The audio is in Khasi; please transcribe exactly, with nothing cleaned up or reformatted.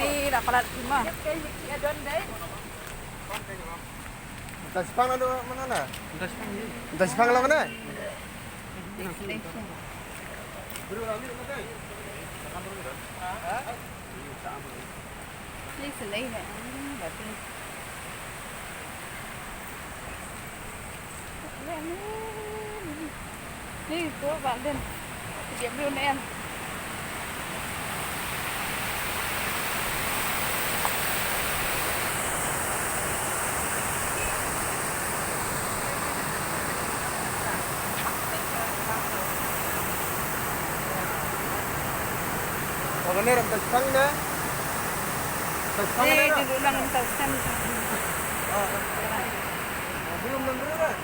Ni da palat ki ma. Mynta shipang na do mana na? Mynta shipang la mana? Ni selai ne. Hmm, batin. Ni ko batin. Dia belum en. Ora ne ram ta sang ne. Ta sang ne. Ni di ulang ta sang. Belum belum belum.